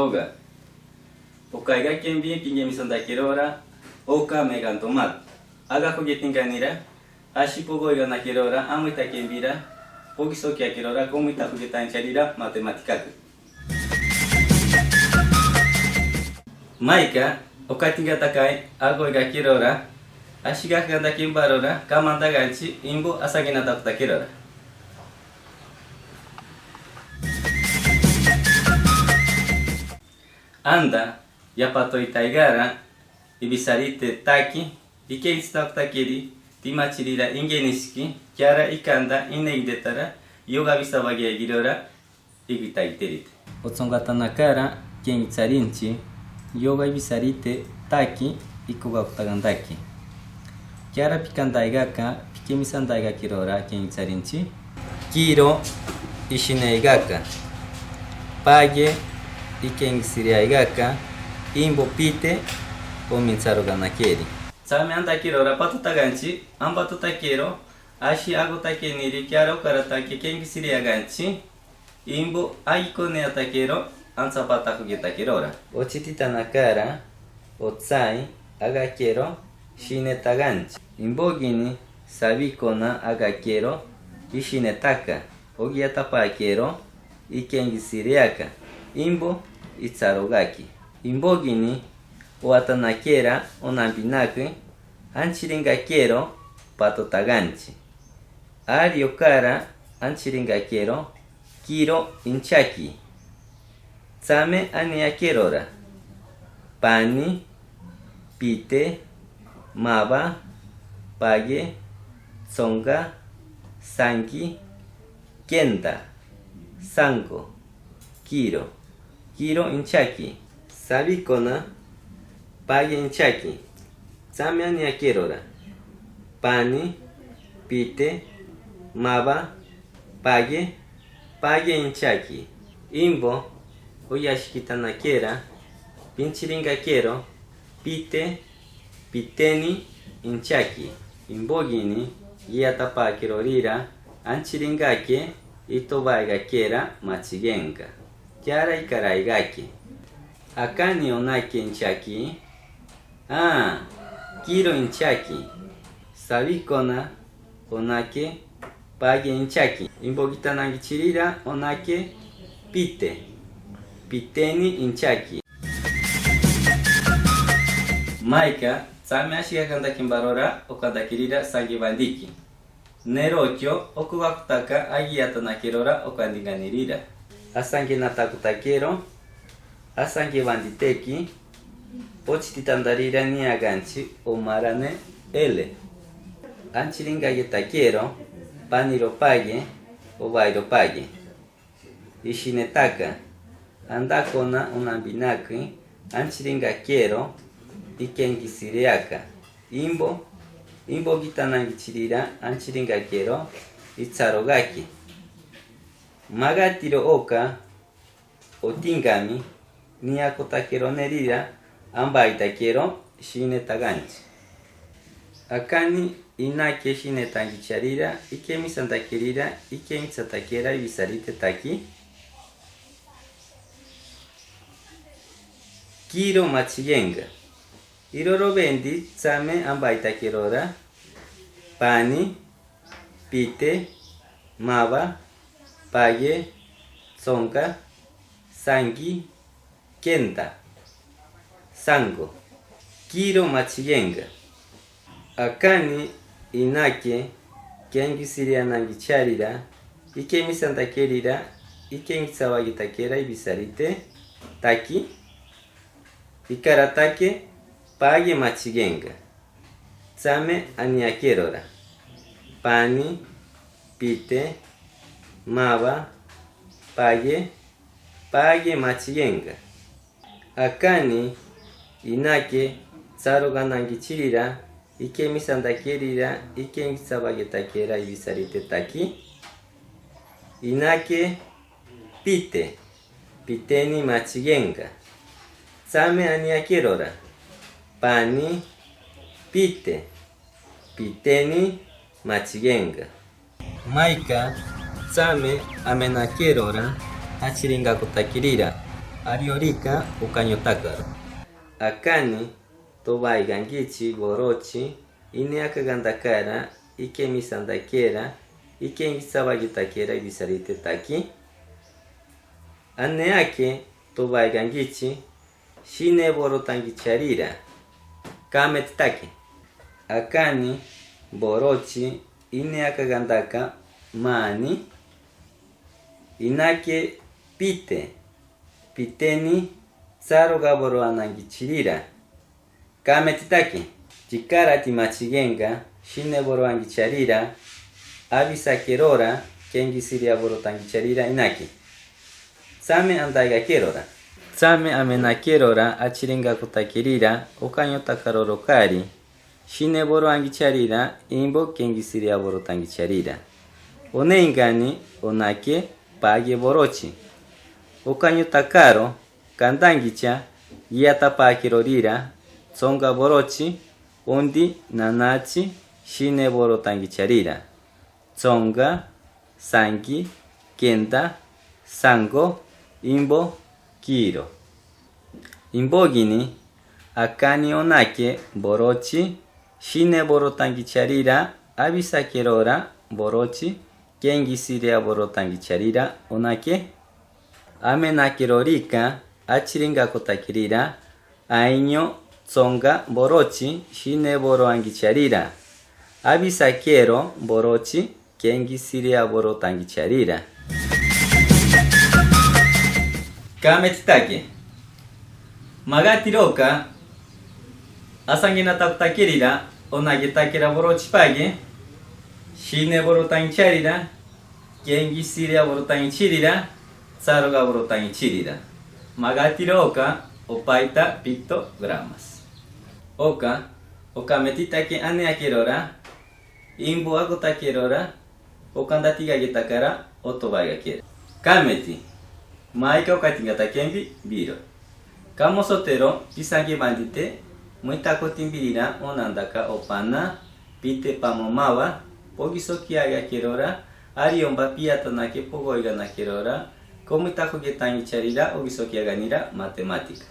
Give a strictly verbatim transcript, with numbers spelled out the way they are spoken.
Oga. Oka iga kembi pingemisanda kerora oka meganto mat. Aga kugetinganira, ashi pogo iga nakerora, amuita kembira, pogiso kia kerora, komuita kugetan charira, matematikaku. Maika, oka tinga takai, ago iga kerora, ashi gakanda kembarora, kamanda ganchi, imbo asagina takuta kerora. Anda, yapatoita igara, ibisarite taki, ikensita kutakeri, tima chirira ingenisiki, kiara ikanda inegidetara, yoga bisa bagia igirora, igita iterite. Otsongatana kara, kengisarinchi, yoga ibisarite taki, ikoga kutagandaki. Kiara pikanda igaka, pikemisanda iga kerora, kengisarinchi. Kiro, ishine igaka. Page, ikengisiria igaka. Imbo pite, ominsaroganakeri. Tsame anda kerora, pato taganchi, amba tutakero, ashi ago takeniri, kiara okara take, kengisiria ganchi. Imbo agikonea takero, ansa pata kuge takerora. Ochititana kara, otsai, agakero, ishine taganchi. Imbogini, sabikona, agakero, ishine taka, ogia tapakero, ikengisiriaka, imbo, itsarogaki. Imbogini, oatanakera, onambinaki, anchiringakero, pato taganchi. Ari okara, anchiringakero, kiro inchaki. Tsame aniakerora. Pani, pite, maba, page, tsonga, sangi, kenda, sango, kiro. Kiro inchaki. Sabikona, page inchaki. Tsame aniakerora. Pani, pite, maba, page, page inchaki. Imbo, oyashikitanakera, pinchiringakero, pite, piteni inchaki. Imbogini, gia tapakerorira, anchiringake, itobaigakera, machigenga. Kiara ikaraigake. Akani onake inchaki. Ah, kiro inchaki. Sabikona, onake, page inchaki. Imbogitanangichirira, onake, pite. Piteni inchaki. Maika, tsame ashigakanda kimbarora, okanda kirira, sangi bandiki. Nerokio, okugakutaka, agiatanakerora, okandinganirira. Asangenata kutakero, asange banditeki, ochititandarira niaganchi, omarane, ele. Anchiringagetakero, paniro page, obairo page. Ishinetaka, andakona onambinaki, anchiringakero, ikengisiriaka. Imbo, imbogitanangichirira, anchiringakero, itsarogaki. Magatiro oka, otingami, niakotakero nerira, ambaitakero, shinetaganchi. Akani inake shinetangichirira, ikemisandakerira, ikemisatakera, ibisarite taki. Kiro machigenga. Iroro bendi tsame ambaitakerora, pani, pite, maba, page, tsonga, sangi, kenda, sango. Kiro machigenga. Akani inake, kengisirianangichirira, ikemisandakerira, ikemisabagitakera ibisarite, taki, ikaratake, page machigenga. Tsame aniakerora. Pani, pite, maba, page, page machigenga. Akani inake tsaroganangichirira, ikemisandakerira, ikemisabagitakera ibisarite taki. Inake pite, piteni machigenga. Tsame aniakerora. Pani, pite, piteni machigenga. Maika, tsame amenakerora, achiringakotakirira. Ariorika ukañotakaro. Akani tobaigangichi borochi, ine akagandakara, ikemisandakera, ikengisabagitakera ibisaritetakin. Ane ake tobaigangichi, sine borotangicharira. Kametitake. Akani borochi, ine akagandaka mani, inake pite, piteni, tsaroga boroanangichirira. Kametitake. Chikara timachigenga, sine boroangicharira, abisakerora, kengisiria borotangicharira inake. Tsame andaigakerora. Tsame amenakerora, achiringakotakerira, ukañotakaroro kari, sine boroangicharira, imbo kengisiria borotangicharira. Oneingani, onake, page borochi. Ukañotakaro, kandangicha, giata pakerorira, tsonga borochi, ondi, nanachi, sine borotangicharira. Tsonga, sangi, kenda, sango, imbo, kiro. Imbogini, akani onake, borochi, sine borotangicharira, abisakerora, borochi, kengisiria borotangicharira, onake. Amenakerorika, achiringakotakerira, aiño, tsonga, borochi, sine boroangicharira. Abisakero, borochi, kengisiria borotangicharira. Kametitake. Magatiroka, asangenatakotakerira, onagetakera borochi page, sine borotangicharira, kengisiria borotangicharira, tsaroga borotangicharira. Magatiroka, opaita pictogramas. Oka, okametitake ane akerora, imbo akotakerora, okandatigagetakara, otobaigakera. Kameti, maika okatingatakembi biro. Ka mosotero, pisangebandite, muitakotimbirira onandaka opana, pite pamo mawa, pogisokiagakerora, ariomba piatanake pogoiganakerora, ko muitakogetangicharira, ogisokiaganira matemática.